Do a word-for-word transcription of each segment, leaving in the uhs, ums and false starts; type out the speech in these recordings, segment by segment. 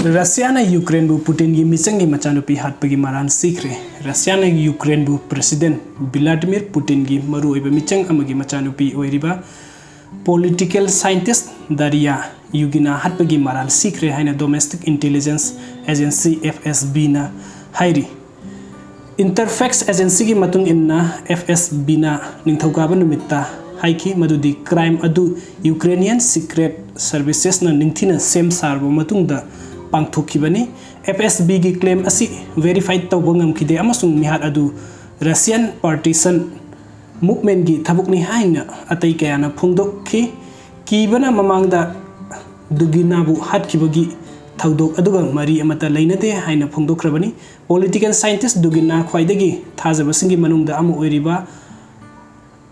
ꯔꯁꯤꯌꯥꯅ ꯌꯨꯀ꯭ꯔꯦꯟꯕꯨ ꯄꯨꯇꯤꯟꯒꯤ ꯃꯤꯆꯪꯒꯤ ꯃꯆꯥꯅꯨꯄꯤ ꯍꯥꯠꯄꯒꯤ ꯃꯔꯥꯜ ꯁꯤꯈ꯭ꯔꯦ꯫ ꯔꯁꯤꯌꯥꯅ ꯌꯨꯀ꯭ꯔꯦꯟꯕꯨ ꯄ꯭ꯔꯦꯁꯤꯗꯦꯟꯠ ꯚ꯭ꯂꯥꯗꯤꯃꯤꯔ ꯄꯨꯇꯤꯟꯒꯤ ꯃꯔꯨꯑꯣꯏꯕ ꯃꯤꯆꯪ ꯑꯃꯒꯤ ꯃꯆꯥꯅꯨꯄꯤ ꯑꯣꯏꯔꯤꯕ ꯄꯣꯂꯤꯇꯤꯀꯦꯜ ꯁꯥꯏꯟꯇꯤꯁ ꯗꯥꯔꯤꯌꯥ ꯌꯨꯒꯤꯅꯥ ꯍꯥꯠꯄꯒꯤ ꯃꯔꯥꯜ ꯁꯤꯈ꯭ꯔꯦ ꯍꯥꯏꯅ ꯗꯣꯃꯦꯁꯇꯤꯛ ꯏꯟꯇꯦꯂꯤꯖꯦꯟꯁ ꯑꯦꯖꯦꯟꯁꯤ, ꯑꯦꯐ ꯑꯦꯁ ꯕꯤꯅ ꯍꯥꯏꯔꯤ꯫ ꯏꯟꯇꯔꯐꯦꯛꯁ ꯑꯦꯖꯦꯟꯁꯤꯒꯤ ꯃꯇꯨꯡ ꯏꯟꯅ, ꯑꯦꯐ ꯑꯦꯁ ꯕꯤꯅ ꯅꯤꯡꯊꯧꯀꯥꯕ ꯅꯨꯃꯤꯠꯇ ꯍꯥꯏꯈꯤ ꯃꯗꯨꯗꯤ ꯀ꯭ꯔꯥꯏꯝ ꯑꯗꯨ ꯌꯨꯀ꯭ꯔꯦꯅꯤꯌꯟ ꯁꯤꯀ꯭ꯔꯦꯠ ꯁꯔꯚꯤꯁꯦꯁꯅ ꯅꯤꯡꯊꯤꯅ ꯁꯦꯝ ꯁꯥꯔꯕ ꯃꯇꯨꯡꯗ ꯄꯥꯡꯊꯣꯛꯈꯤꯕꯅꯤ꯫ ꯑꯦꯐ ꯑꯦꯁ ꯕꯤꯒꯤ ꯀ꯭ꯂꯦꯝ ꯑꯁꯤ ꯚꯦꯔꯤꯐꯥꯏ ꯇꯧꯕ ꯉꯝꯈꯤꯗꯦ ꯑꯃꯁꯨꯡ ꯃꯤꯍꯥꯠ ꯑꯗꯨ ꯔꯁꯤꯌꯥꯟ ꯄꯥꯔꯇꯤꯁꯟ ꯃꯨꯚꯃꯦꯟꯠꯀꯤ ꯊꯕꯛꯅꯤ ꯍꯥꯏꯅ ꯑꯇꯩ ꯀꯌꯥꯅ ꯐꯣꯡꯗꯣꯛꯈꯤ꯫ ꯀꯤꯕꯅ ꯃꯃꯥꯡꯗ ꯗꯨꯒꯤꯅꯥꯕꯨ ꯍꯥꯠꯈꯤꯕꯒꯤ ꯊꯧꯗꯣꯛ ꯑꯗꯨꯒ ꯃꯔꯤ ꯑꯃꯠꯇ ꯂꯩꯅꯗꯦ ꯍꯥꯏꯅ ꯐꯣꯡꯗꯣꯛꯈ꯭ꯔꯕꯅꯤ꯫ ꯄꯣꯂꯤꯇꯤꯀꯦꯜ ꯁꯥꯏꯟꯇꯤꯁ ꯗꯨꯒꯤꯅꯥ ꯈ꯭ꯋꯥꯏꯗꯒꯤ ꯊꯥꯖꯕꯁꯤꯡꯒꯤ ꯃꯅꯨꯡꯗ ꯑꯃ ꯑꯣꯏꯔꯤꯕ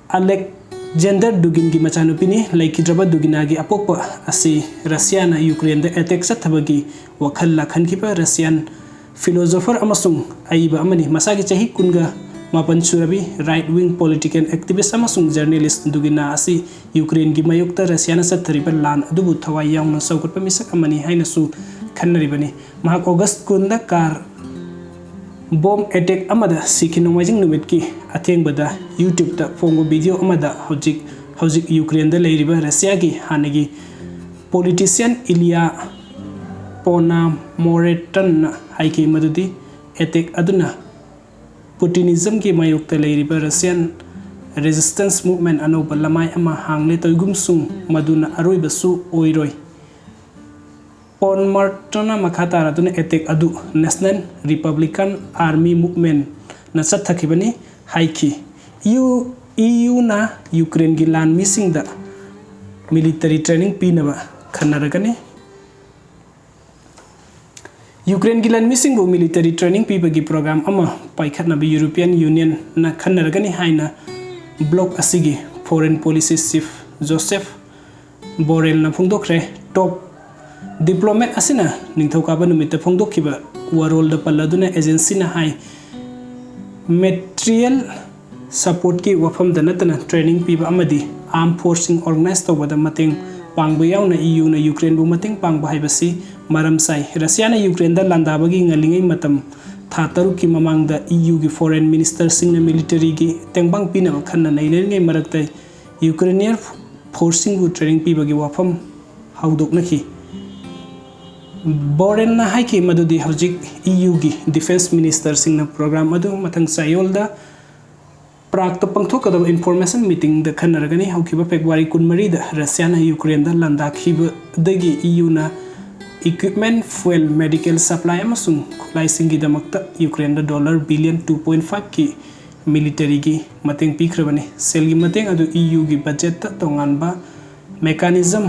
ꯑꯂꯦꯛꯖꯦꯟꯗꯔ ꯗꯨꯒꯤꯟꯒꯤ ꯃꯆꯥꯅꯨꯄꯤꯅꯤ꯫ ꯂꯩꯈꯤꯗ꯭ꯔꯕ ꯗꯨꯒꯤꯅꯥꯒꯤ ꯑꯄꯣꯛꯄ ꯑꯁꯤ ꯔꯁꯤꯌꯥꯅ ꯌꯨꯀ꯭ꯔꯦꯟꯗ ꯑꯦꯇꯦꯛ ꯆꯠꯊꯕꯒꯤ ꯋꯥꯈꯜ ꯂꯥꯛꯍꯟꯈꯤꯕ ꯔꯁꯤꯌꯥꯟ ꯐꯤꯂꯣꯁꯣꯐꯔ ꯑꯃꯁꯨꯡ ꯑꯏꯕ ꯑꯃꯅꯤ꯫ ꯃꯁꯥꯒꯤ ꯆꯍꯤ ꯀꯨꯟꯒ ꯃꯥꯄꯟ ꯁꯨꯔꯕꯤ right wing political activist ꯑꯃꯁꯨꯡ journalist ꯗꯨꯒꯤꯅꯥ ꯑꯁꯤ ꯌꯨꯀ꯭ꯔꯦꯟꯒꯤ ꯃꯥꯌꯣꯛꯇ ꯔꯁꯤꯌꯥꯅ ꯆꯠꯊꯔꯤꯕ ꯂꯥꯟ ꯑꯗꯨꯕꯨ ꯊꯋꯥꯏ ꯌꯥꯎꯅ ꯁꯧꯒꯠꯄ ꯃꯤꯁꯛ ꯑꯃꯅꯤ ꯍꯥꯏꯅꯁꯨ ꯈꯟꯅꯔꯤꯕꯅꯤ꯫ ꯃꯍꯥꯛ ꯑꯣꯒꯁ꯭ꯠ ꯀꯨꯟꯗ ꯀꯥꯔ ꯕꯣꯝ ꯑꯦꯇꯦꯛ ꯑꯃꯗ ꯁꯤꯈꯤ꯫ ꯅꯣꯡꯃꯥꯏꯖꯤꯡ ꯅꯨꯃꯤꯠꯀꯤ ꯑꯊꯦꯡꯕꯗ YouTube-ꯇ ꯐꯣꯡꯕ video ꯑꯃꯗ ꯍꯧꯖꯤꯛ ꯍꯧꯖꯤꯛ ꯌꯨꯀ꯭ꯔꯦꯟꯗ ꯂꯩꯔꯤꯕ ꯔꯁꯤꯌꯥꯒꯤ ꯍꯥꯟꯅꯒꯤ politician ꯏꯂꯤꯌꯥ ꯄꯣꯅꯥꯃꯣꯔꯦꯇꯟꯅ ꯍꯥꯏꯈꯤ ꯃꯗꯨꯗꯤ ꯑꯦꯇꯦꯛ ꯑꯗꯨꯅ ꯄꯨꯇꯤꯅꯤꯖꯝꯒꯤ ꯃꯥꯌꯣꯛꯇ ꯂꯩꯔꯤꯕ ꯔꯁꯤꯌꯥꯟ resistance movement ꯑꯅꯧꯕ ꯂꯃꯥꯏ ꯑꯃ ꯍꯥꯡꯂꯦ, ꯇꯧꯏꯒꯨꯝꯁꯨꯡ ꯃꯗꯨꯅ ꯑꯔꯣꯏꯕꯁꯨ ꯑꯣꯏꯔꯣꯏ꯫ ꯄꯣꯟꯃꯥꯔꯇꯟꯅ ꯃꯈꯥ ꯇꯥꯔꯗꯨꯅ ꯑꯦꯇꯦꯛ ꯑꯗꯨ National Republican Army Movement-ꯅ ꯆꯠꯊꯈꯤꯕꯅꯤ ꯍꯥꯏꯈꯤ꯫ ꯏꯌꯨ ꯏꯌꯨꯅ ꯌꯨꯀ꯭ꯔꯦꯟꯒꯤ ꯂꯥꯟꯃꯤꯁꯤꯡꯗ military training ꯄꯤꯅꯕ ꯈꯟꯅꯔꯒꯅꯤ꯫ ꯌꯨꯀ꯭ꯔꯦꯟꯒꯤ ꯂꯥꯟꯃꯤꯁꯤꯡꯕꯨ military training ꯄꯤꯕꯒꯤ program ꯑꯃ ꯄꯥꯏꯈꯠꯅꯕ European Union-ꯅ ꯈꯟꯅꯔꯒꯅꯤ ꯍꯥꯏꯅ bloc ꯑꯁꯤꯒꯤ foreign policy chief Joseph Borrell-ꯅ ꯐꯣꯡꯗꯣꯛꯈ꯭ꯔꯦ꯫ Top diplomat ꯑꯁꯤꯅ ꯅꯤꯡꯊꯧꯀꯥꯕ ꯅꯨꯃꯤꯠꯇ ꯐꯣꯡꯗꯣꯛꯈꯤꯕ ꯋꯥꯔꯣꯜꯗ ꯄꯜꯂꯗꯨꯅ agency-ꯅ ꯍꯥꯏ, material support-ꯀꯤ ꯋꯥꯐꯝꯗ ꯅꯠꯇꯅ training ꯄꯤꯕ ꯑꯃꯗꯤ armed force-ꯁꯤꯡ organize ꯇꯧꯕꯗ ꯃꯇꯦꯡ ꯄꯥꯡꯕ ꯌꯥꯎꯅ ꯏ ꯌꯨꯅ ꯌꯨꯀ꯭ꯔꯦꯟꯕꯨ ꯃꯇꯦꯡ ꯄꯥꯡꯕ ꯍꯥꯏꯕꯁꯤ ꯃꯔꯝ ꯆꯥꯏ꯫ ꯔꯁꯤꯌꯥꯅ ꯌꯨꯀ꯭ꯔꯦꯟꯗ ꯂꯥꯟꯗꯥꯕꯒꯤ ꯉꯜꯂꯤꯉꯩ ꯃꯇꯝ ꯊꯥ ꯇꯔꯨꯛꯀꯤ ꯃꯃꯥꯡꯗ ꯏ ꯌꯨꯒꯤ ꯐꯣꯔꯦꯟ ꯃꯤꯅꯤꯁꯇꯔꯁꯤꯡꯅ ꯃꯤꯂꯤꯇꯔꯤꯒꯤ ꯇꯦꯡꯕꯥꯡ ꯄꯤꯅꯕ ꯈꯟꯅ ꯅꯩꯅꯔꯤꯉꯩ ꯃꯔꯛꯇ ꯌꯨꯀ꯭ꯔꯦꯅꯤꯌꯔ ꯐꯣꯔꯁꯁꯤꯡꯕꯨ ꯇ꯭ꯔꯦꯅꯤꯡ ꯄꯤꯕꯒꯤ ꯋꯥꯐꯝ ꯍꯧꯗꯣꯛꯅꯈꯤ꯫ ꯕꯣꯔꯦꯟꯅ ꯍꯥꯏꯈꯤ ꯃꯗꯨꯗꯤ ꯍꯧꯖꯤꯛ ꯏ ꯌꯨꯒꯤ ꯗꯤꯐꯦꯟꯁ ꯃꯤꯅꯤꯁꯇꯔꯁꯤꯡꯅ ꯄ꯭ꯔꯣꯒ꯭ꯔꯥꯝ ꯑꯗꯨ ꯃꯊꯪ ꯆꯌꯣꯜꯗ ꯄ꯭ꯔꯥꯒꯇ ꯄꯥꯡꯊꯣꯛꯀꯗꯕ ꯏꯟꯐꯣꯔꯃꯦꯁꯟ ꯃꯤꯇꯤꯡꯗ ꯈꯟꯅꯔꯒꯅꯤ꯫ ꯍꯧꯈꯤꯕ ꯐꯦꯕ꯭ꯔꯨꯋꯥꯔꯤ ꯀꯨꯟꯃꯔꯤꯗ ꯔꯁꯤꯌꯥꯅ ꯌꯨꯀ꯭ꯔꯦꯟꯗ ꯂꯥꯟꯗꯥꯈꯤꯕꯗꯒꯤ E ꯌꯨꯅ equipment, fuel, medical supply ꯑꯃꯁꯨꯡ ꯈꯨꯠꯂꯥꯏꯁꯤꯡꯒꯤꯗꯃꯛꯇ ꯌꯨꯀ꯭ꯔꯦꯟꯗ ꯗꯣꯂꯔ ꯕꯤꯂꯤꯌꯟ ꯇꯨ ꯄꯣꯏꯟ ꯐꯥꯏꯚꯀꯤ ꯃꯤꯂꯤꯇꯔꯤꯒꯤ ꯃꯇꯦꯡ ꯄꯤꯈ꯭ꯔꯕꯅꯤ꯫ ꯁꯦꯜꯒꯤ ꯃꯇꯦꯡ ꯑꯗꯨ ꯏ ꯌꯨꯒꯤ ꯕꯖꯦꯠꯇ ꯇꯣꯉꯥꯟꯕ ꯃꯦꯀꯥꯅꯤꯖꯝ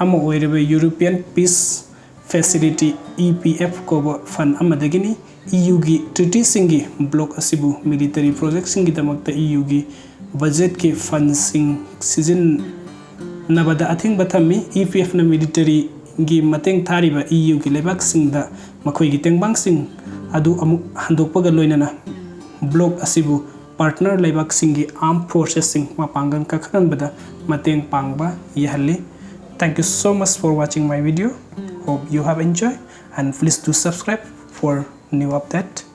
ꯑꯃ ꯑꯣꯏꯔꯤꯕ European piece facility, E P F ꯀꯧꯕ ꯐꯟ ꯑꯃꯗꯒꯤꯅꯤ꯫ ꯏ ꯌꯨꯒꯤ ꯇ꯭ꯔꯤꯇꯤꯁꯤꯡꯒꯤ ꯕ꯭ꯂꯣꯛ ꯑꯁꯤꯕꯨ ꯃꯤꯂꯤꯇꯔꯤ ꯄ꯭ꯔꯣꯖꯦꯛꯁꯤꯡꯒꯤꯗꯃꯛꯇ ꯏ ꯌꯨꯒꯤ ꯕꯖꯦꯠꯀꯤ ꯐꯟꯁꯤꯡ ꯁꯤꯖꯤꯟꯅꯕꯗ ꯑꯊꯤꯡꯕ ꯊꯝꯃꯤ꯫ ꯏ ꯄꯤ ꯑꯦꯐꯅ ꯃꯤꯂꯤꯇꯔꯤꯒꯤ ꯃꯇꯦꯡ ꯊꯥꯔꯤꯕ ꯏ ꯌꯨꯒꯤ ꯂꯩꯕꯥꯛꯁꯤꯡꯗ ꯃꯈꯣꯏꯒꯤ ꯇꯦꯡꯕꯥꯡꯁꯤꯡ ꯑꯗꯨ ꯑꯃꯨꯛ ꯍꯟꯗꯣꯛꯄꯒ ꯂꯣꯏꯅꯅ ꯕ꯭ꯂꯣꯛ ꯑꯁꯤꯕꯨ ꯄꯥꯔꯠꯅꯔ ꯂꯩꯕꯥꯛꯁꯤꯡꯒꯤ ꯑꯥꯔꯝ ꯐꯣꯔꯁꯦꯁꯁꯤꯡ ꯃꯄꯥꯡꯒꯜ ꯀꯟꯈꯠꯍꯟꯕꯗ ꯃꯇꯦꯡ ꯄꯥꯡꯕ ꯌꯥꯍꯜꯂꯤ꯫ Thank you so much for watching my video. Hope you have enjoyed and please do subscribe for new update.